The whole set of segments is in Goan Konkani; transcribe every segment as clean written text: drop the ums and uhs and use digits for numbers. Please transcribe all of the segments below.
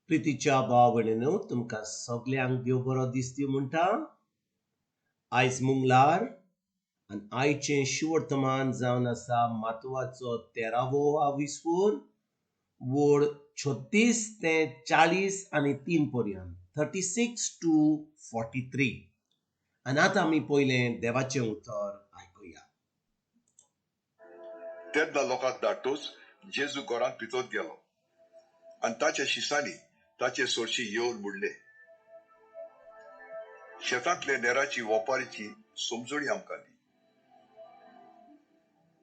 प्रितीच्या भाव भयणीनो, तुमकां सगल्यांक देव बरो दीस दिवं म्हणटा. आयज मुंगलार आनी आयचें शिवर्तमान जावन आसा मातवाचो तेरावो आविस्वोर, वोड 36 ते 43 पर्यंत, 36 टू 43. आनी आतां आमी पयलें देवाचें उतर आयकुया. तेन्ना लोकांक धाडतोच जेजू घरांत भितर गेलो आनी ताच्या शिसांनी ताचे सोरशी येवन म्हणले, शेतांतले नेराची वपारीची समजणी आमकां दी.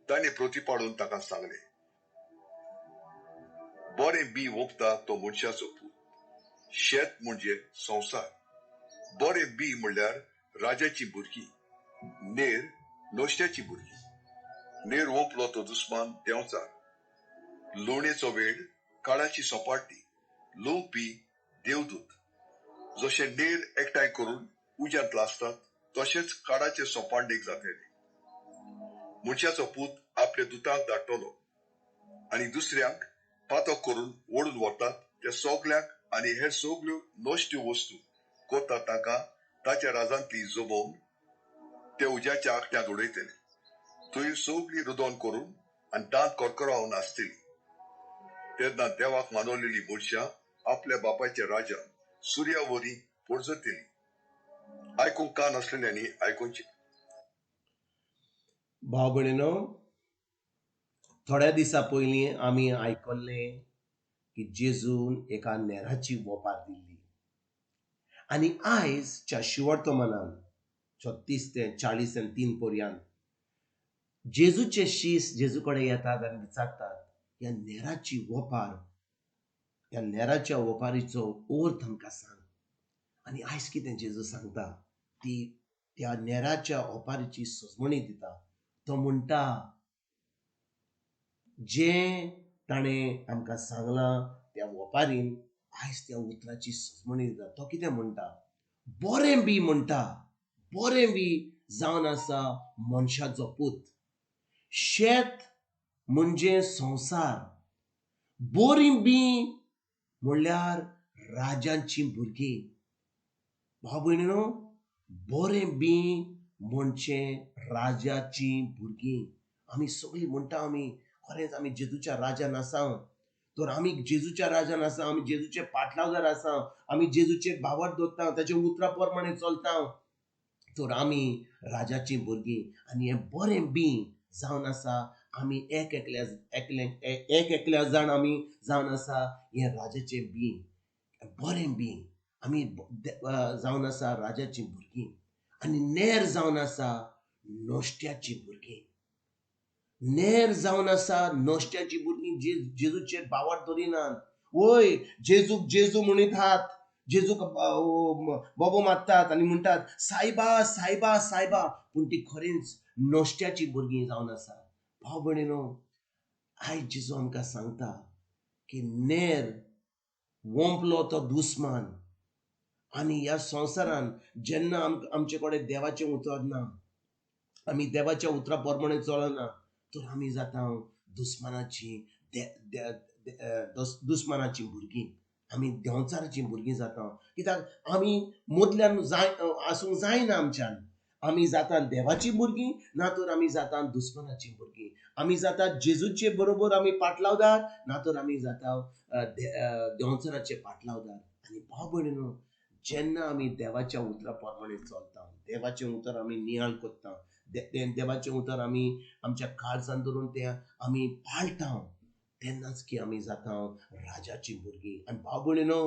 ताणें प्रतिपाडून ताका सांगले, बरें बी ओंपता तो मनशाचो पूत, शेत म्हणजे संवसार, बरें बी म्हणल्यार राजाची भुरगीं, नेर नश्ट्याची भुरगीं, नेर ओंपलो तो दुस्मान देंवचार, लोणेचो वेळ काळाची सोपाटी, लोंवपी देवदूत, जशे नेर एकठांय करून उज्यांत लासतात तशेंच काडाचे सोपांडेक जातले. मनशाचो पूत आपल्या दुतांक धाडटलो आनी दुसऱ्यांक पातक करून ओडून व्हरतात ते सगल्यांक आनी हेर सगल्यो नश्ट्यो वस्तू करतात तांकां ताच्या राजांतली जमोवन ते उज्याच्या आकट्यांत उडयतले. थंय सगळी रुदोन करून आनी दांत करकरावन आसतली. तेन्ना देवाक मानवलेली मनशां आपल्या बापायच्या राजान सुर्या वरी पोरजतली. आयकूंक कान आसलेल्यांनी आयकुचें. भाव भयणीनो, थोड्या दिसां पयलीं आमी आयकल्लें की जेजून एका नेराची वोपार दिल्ली आनी आयजच्या शिवर्तमानान 36 ते 43 पर्यंत जेजूचे शीस जेजू कडेन येतात आनी विचारतात, ह्या नेराची वोपार, ह्या नेराच्या वोपारीचो अर्थ आमकां सांग. आनी आयज कितें जेजू सांगता, ती त्या नेराच्या ओपारीची सजमणी दिता. तो म्हणटा, जें ताणें आमकां सांगलां त्या वोपारीन आयज त्या उतराची सजमणी दिता. तो कितें म्हणटा, बरें बी म्हणटा, बरें बी जावन आसा मनशाचो पूत, शेत म्हणजे संवसार, बरी बी म्हणल्यार राजांची भुरगीं. भाव भयणीनो, बरें बी म्हणजे राजाची भुरगीं. आमी सगळीं म्हणटा, आमी खरेंच आमी जेजूच्या राजान आसा, तर आमी जेजूच्या राजान आसा, आमी जेजूचे पाटलावदार आसा, आमी जेजूचे भावार दवरता, ताच्या उतरा प्रमाणे चलता, तर आमी राजाची भुरगीं. आनी हें बरें बी जावन आसा आमी एक एकल्या एकले एक एकल्या जाण आमी जावन आसा हें राजाचें बी, बरें बी आमी जावन आसा राजाची भुरगीं. आनी नेर जावन आसा नश्ट्याची भुरगीं, नेर जावन आसा नश्ट्याची भुरगीं. जेजूचेर भावार दवरिनात, वय जेजूक जेजू म्हणितात, जेजूक बोबो मारतात आनी म्हणटात सायबा सायबा सायबा, पूण ती खरेंच नश्ट्याची भुरगीं जावन आसा. भाव भयणीनो, आयज जेजू आमकां सांगता की नेर वोंपलो तो दुस्मान. आनी ह्या संवसारान जेन्ना आमचे कडेन देवाचें उतर ना, आमी देवाच्या उतरा प्रमाणे चलना, तर आमी जाता दुस्मानाची दुस्मानाची भुरगीं, आमी देंवचाराचीं भुरगीं जाता. कित्याक आमी मदल्यान जाय आसूंक जायना आमच्यान. आमी जाता देवाची भुरगीं, ना तर आमी जाता दुस्मानाची भुरगीं. आमी जाता जेजूचे बरोबर आमी पाटलावदार, ना तर आमी जाता देंवचाराचे पाटलावदार. आनी भाव भयणीनो, जेन्ना आमी देवाच्या उतरा प्रमाणे चलता, देवाचें उतर आमी नियाळ करता, देवाचें उतर आमी आमच्या काळजान धरून तें आमी पाळटा, तेन्नाच की आमी जाता राजाची भुरगीं. आनी भाव भयणीनो,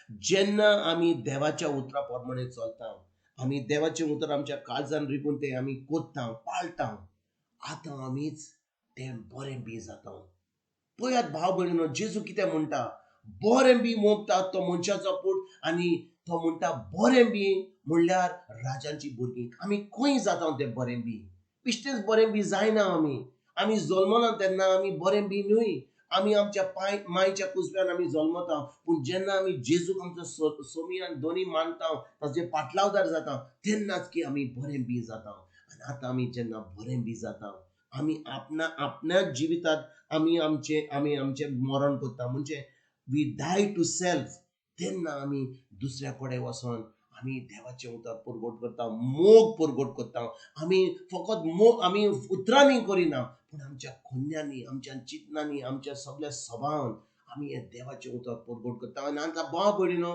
जेन्ना आमी देवाच्या उतरा प्रमाणे चलता, आमी देवाचें उतर आमच्या काळजान रिगून तें आमी करता, पाळटा, आतां आमीच तें बरें बी जाता. पळयात भाव भयणीनो, जेजू कितें म्हणटा, बरें बी मोगता तो मनशाचो पूत, आनी तो म्हणटा बरें बी म्हणल्यार राजांची भुरगीं. आमी खंय जाता तें बरें बी? बेश्टेच बरें बी जायना. आमी आमी जल्मना तेन्ना आमी बरें बी न्हय, आमी आमच्या पांय मायच्या कुसव्यान आमी जल्मता, पूण जेन्ना आमी जेजूक आमचो सोमी आनी दोनी मानता, ताचे पाटलावदार जाता, तेन्नाच की आमी बरें बी जाता. आनी आतां आमी जेन्ना बरें बी जाता, आमी आपणा आपल्या जिवितांत आमी आमचें आमी आमचें मरण करता. म्हणजे We die to self, तेन्ना आमी दुसऱ्या कडेन वचोन आमी देवाचें उतर परगट करता, मोग परगट करता. आमी फकत मोग आमी उतरांनी करिना, पूण आमच्या खोन्यांनी, आमच्या चिंतनांनी, आमच्या सगळ्या सभावान आमी हें देवाचें उतर परगट करता. आनी आतां भाव भयणीनो,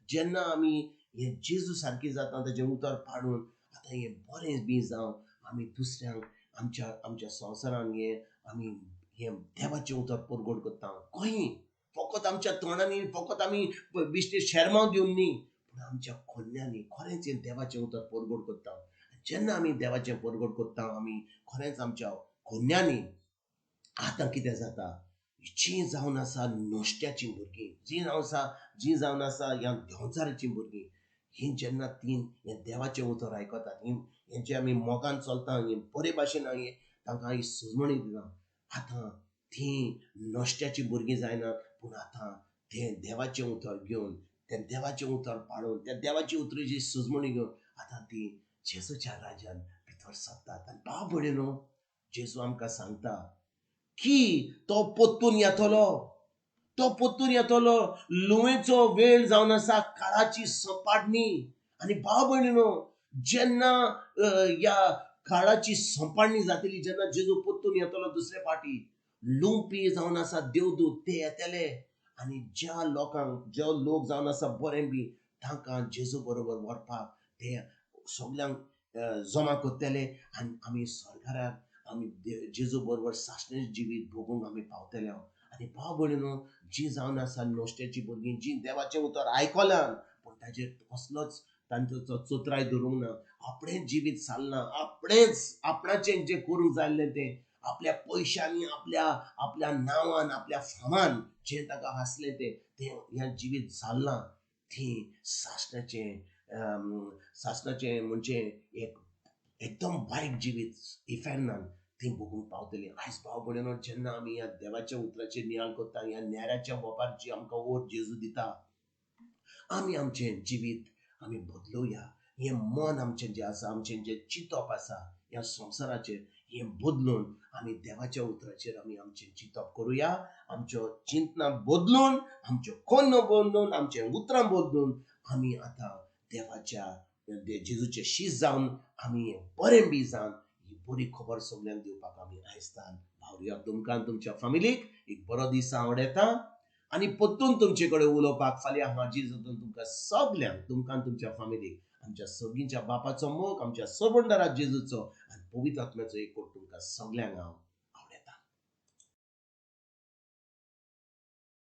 जेन्ना आमी हें जेजू सारकें जाता ताचें उतर पाडून आतां हें बरें बी जावं आमी दुसऱ्यांक आमच्या आमच्या संवसारान हें आमी हें देवाचें उतर परगट करता. खंय फकत आमच्या तोंडांनी, फकत आमी बेश्टे शेरमांव दिवन न्ही, पूण आमच्या खोन्यांनी खरेंच हें देवाचें उतर परगट करता. जेन्ना आमी देवाचें परगट करता आमी खरेंच आमच्या खोन्यांनी आतां कितें जाता, जीं जावन आसा नश्ट्याचीं भुरगीं, जीं जावन आसा, जीं जावन आसा ह्या देंवचाराचीं भुरगीं, हीं जेन्ना तीं हें देवाचें उतर आयकतात, हीं हेंचे आमी मोगान चलता, हें बरे भाशेन हें तांकां ही सुजवणी दिता, आतां तीं नश्ट्याचीं भुरगीं जायना, पूण आतां तें देवाचें उतर घेवन, तें देवाचें उतर पाळून, त्या देवाची उतराची सुजवणी घेवन आतां तीं जेजूच्या राज्यान भितर सरतात. आनी भाव भयणीनो, जेजू आमकां सांगता की तो पोत्तून येतलो, तो पोत्तून येतलो. लुवेचो वेळ जावन आसा, काळाची सपाटणी. आनी भाव भयणीनो, जेन्ना ह्या काळाची संपाडणी जातली, जेन्ना जेजू पोत्तून येतलो दुसरे फावटी, लुंपी जावन आसा देवदूत ते येतले आनी ज्या लोकांक, जे लोक जावन आसा बरें बी, तांकां जेजू बरोबर व्हरपाक ते सगल्यांक जमा करतले आनी आमी सरकाराक आमी जेजू बरोबर सासणें जिवीत भोगूंक आमी पावतले. आनी भाव भयणीनो, जीं जावन आसा नश्ट्याचीं भुरगीं, जीं देवाचें उतर आयकल्यान पूण ताजेर कसलोच तांचो चतुराय धरूंक ना, आपणेंच जिवीत सारलां, आपणेंच आपणाचें जें करूंक जाय आसलें तें आपल्या पयशांनी, आपल्या आपल्या नांवान, आपल्या फामान जें ताका आसलें तें तें हें जिवीत सारलां, तीं सासणाचें सासणाचें म्हणजे एक एकदम वायट जिवीत इफेर्नान तीं भोगूंक पावतलीं. आयज भाव भयणीनो, जेन्ना आमी ह्या देवाच्या उतराचेर नियाळ करता, ह्या नेराच्या वपारची आमकां ओर जेजू दिता, आमी आमचें जिवीत आमी बदलोवया. हें मन आमचें जें आसा, आमचें जें चिंतप आसा ह्या संवसाराचेर, हें बदलून आमी देवाच्या उतराचेर आमी आमचें चिंतप करुया. आमच्यो चिंतना बदलून, आमच्यो कोन्न बदलून, आमचें उतरां बदलून आमी आतां देवाच्या जेजूचे शीस जावन आमी बरें बी जावन ही बरी खबर सगल्यांक दिवपाक आमी आयजतान भावरुया. तुमकां तुमच्या फामिलीक एक बरो दीस आवडटा आनी परतून तुमचे कडेन उलोवपाक फाल्यां हाजी जातून तुमकां सगल्यांक, तुमकां तुमच्या फामिलीक आमच्या सगळींच्या बापाचो मोग, आमच्या सबंदरा जेजूचो आनी पवित्र आत्म्याचो एकवट तुमकां सगल्यांक हांव